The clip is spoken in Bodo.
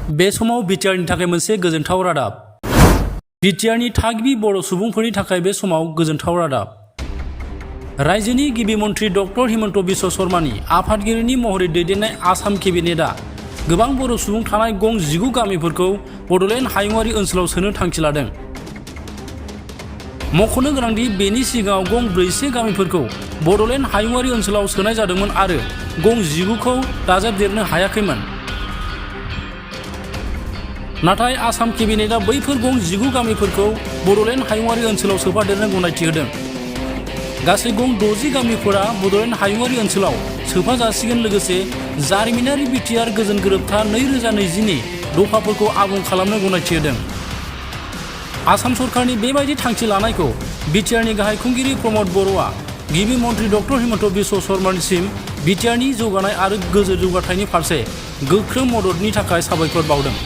बे समाव बिटिआरनि थाखाय मोनसे गोजोनथाव रादाब। बिटिआरनि थागिबि बर' सुबुंफोरनि थाखाय बे समाव गोजोनथाव रादाब। रायजोनि गिबि मन्थ्रि डक्टर हिमन्त बिश्व शर्मानि आफादगिरिनि महरै दैदेननाय आसाम केबिनेटआ गोबां बर' सुबुं थानाय गं 19 गामिफोरखौ बड'लेण्ड हायुङारि ओनसोलाव सोनो थांखि लादों। मख'नो गोनांदि बेनि सिगाङाव गं 41 गामिफोरखौ बड'लेण्ड हायुङारि ओनसोलाव सोनाय जादोंमोन आरो गं 19खौ दाजाबदेरनो हायाखैमोन। नाथाय आसाम केबिनेटआ बैफोर गं 19 गामिफोरखौ बड'लेण्ड हायुङारि ओनसोलाव सोफादेरनो गनायथि होदों। गासै गं 60 गामिफोरा बड'लेण्ड हायुङारि ओनसोलाव सोफाजासिगोन। लोगोसे जारिमिनारि बिटिआर गोजोन गोरोबथा 2020नि दफाफोरखौ आबुं खालामनो गनायथि होदों। आसाम सरकारनि बेबायदि थांखि लानायखौ बिटिआरनि गाहाय खुंगिरि प्रमद बर'आ गिबि मन्थ्रि डक्टर हिमन्त बिश्व शर्मानिसिम बिटिआरनि जौगानाय आरो गोजौ जौगाथायनि फारसे गोख्रों मददनि थाखाय साबायखर बावदों।